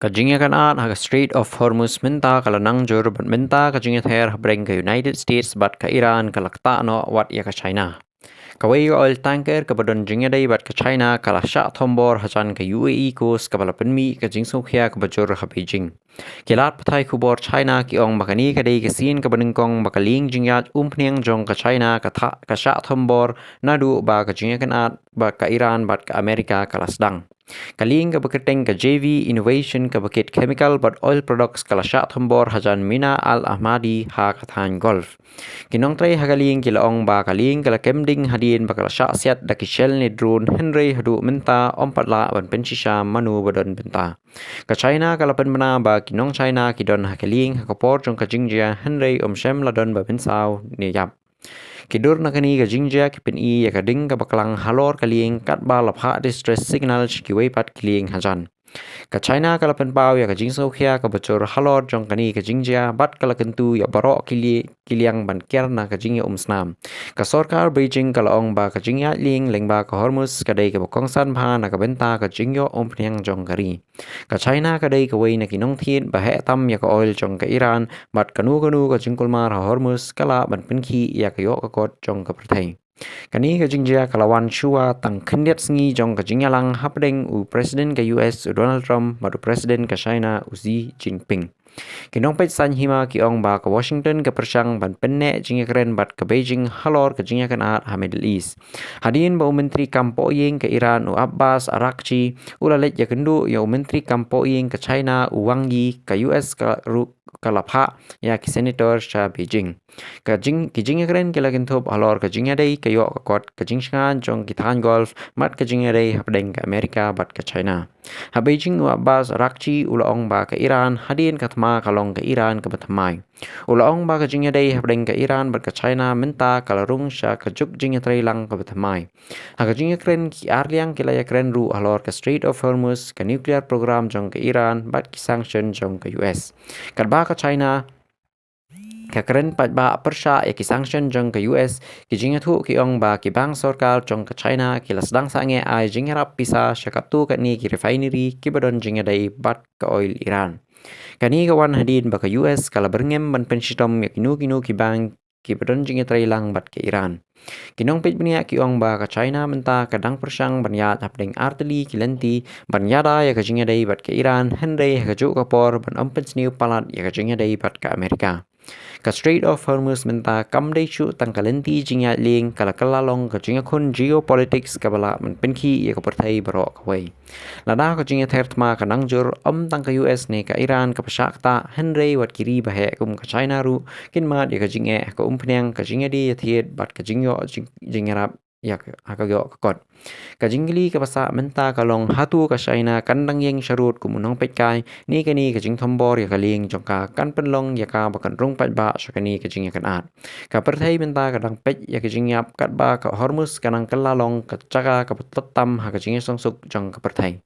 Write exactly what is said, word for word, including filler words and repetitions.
Ka jingïakynad ha ka Strait of Hormuz mynta ka la nang jur bad mynta ka jingïather hapdeng ka United States bad ka Iran ka la ktah noh wat ïa ka China. Kawei ka oil tanker kaba don jingïadei bad ka China ka la shah thombor hajan ka U A E coast kaba la pynmih ka jingsngewkhia kaba jur ha Beijing. Ki lad pathai khubor China ki ong ba kane ka dei ka sien kaba nyngkong ba ka lieng jingïaid umphniang jong ka China ka thah ka shah thombor naduh ba ka jingïakynad ba ka Iran bad ka Amerika ka la sdang. Ka lieng kaba kyrteng ka J V Innovation kaba kit chemical bad oil products ka la shah thombor hajan Mina Al Ahmadi ha ka thaiñ Gulf. Ki nongtrei ha ka lieng ki la ong ba ka lieng ka la kem ding hadien ba ka la shah siat da ki shell ne drone, hynrei haduh mynta ym pat lah ban pynshisha mano ba don bynta. Ka China ka la pynbna ba ki nong China ki don ha ka lieng ha ka por jong ka jingjia, hynrei ym shym la don ba mynsaw ne ïap. Ki dur na kane ka jingjia ki pyni ïa ka ding kaba klang halor ka lieng katba la phah distress signal sha kiwei pat ki lieng hajan. Ka China ka la pynpaw ïa ka jingsngewkhia kaba jur halor jong kane ka jingjia bad ka la kyntu ïa baroh ki li-, ki liang ban kiar na ka jingïaumsnam. Ka sorkar Beijing ka la ong ba ka jingïaid lieng lyngba ka Hormuz ka dei kaba kongsan bha na ka bynta ka jingïoh umphniang jong ka ri. Ka China ka dei kawei na ki nongthied ba heh tam ïa ka oil jong ka Iran, bad kano kano ka jingkulmar ha Hormuz ka lah ban pynkhih ïa ka ïoh ka kot jong ka pyrthei. Kane ka jingjia ka la wan shuwa tang khyndiat sngi jong ka jingïalang hapdeng u President ka U S u Donald Trump bad u President ka China u Xi Jinping. Ki nongpeit saiñ hima ki ong ba ka Washington ka pyrshang ban pynneh jingïakren bad ka Beijing halor ka jingïakynad ha Middle East. Hadien ba u Myntri Kam Pohïing ka Iran u Abbas Araghchi u la leit ïakynduh ïa u Myntri Kam Pohïing ka China u Wang Yi, ka U S ka ruh ka la phah ïa ki senator sha Beijing. Ka jing, ki jingïakren ki la kynthup halor ka jingïadei ka ïoh ka kot, ka jingshngaiñ jong ki thaiñ Gulf bad ka jingïadei hapdeng ka Amerika bad ka China. Ha Beijing u Abbas Araghchi u la ong ba ka Iran hadien ka thma ka long ka Iran kaba thymmai. U la ong ba ka jingïadei hapdeng ka Iran bad ka China mynta ka la rung sha ka juk jingïatreilang kaba thymmai. Ha ka jingïakren ki arliang ki la ïakren ruh halor ka Strait of Hormuz, ka nuclear program jong ka Iran bad ki sanction jong ka U S. Katba ka China ka kren paidbah pyrshah ïa ki sanction jong ka U S, ki jingïathuh ki ong ba ki bank sorkar jong ka China ki la sdang sangeh ai jingïarap pisa sha katto katne ki refinery kiba don jingïadei bad ka oil Iran. Kane ka wan hadien ba ka U S ka la byrngem ban pynshitom ïa kino kino ki bank kiba don jingïatreilang bad ka Iran. Ki nongpeit bniah ki ong ba ka China mynta ka dang pyrshang ban ïaid hapdeng artylli ki lynti ban ïada ïa ka jingïadei bad ka Iran, hynrei ha kajuh ka por ban ym pynsniew palat ïa ka jingïadei bad ka Amerika. Ka Strait of Hormuz mynta kam dei shuh tang ka lynti jingïaid lieng, ka la kylla long ka jingïakhun geopolitics kaba lah ban pynkhih ïa ka pyrthei baroh kawei. Lada ka jingïather thma ka nang jur, ym tang ka U S ne ka Iran kaba shah ktah, hynrei wat ki ri ba heh kum ka China ruh kin mad ïa ka jingeh ha ka umphniang, ka jingïadie ïathied bad ka jingïoh jing, jingïarap ïa ka, ha ka ïoh ka kot. Ka jingkylli kaba sah mynta ka long, hato ka China kan dang ïeng sharud kum u nongpeitkai, ne kane ka jingthombor ïa ka lieng jong ka kan pynlong ïa ka ba kan rung paidbah sha kane ka jingïakynad. Ka pyrthei mynta ka dang peit ïa ka jingïap katba ka Hormuz ka nang kylla long ka jaka kaba tlot tam ha ka jingïasngsuk jong ka pyrthei.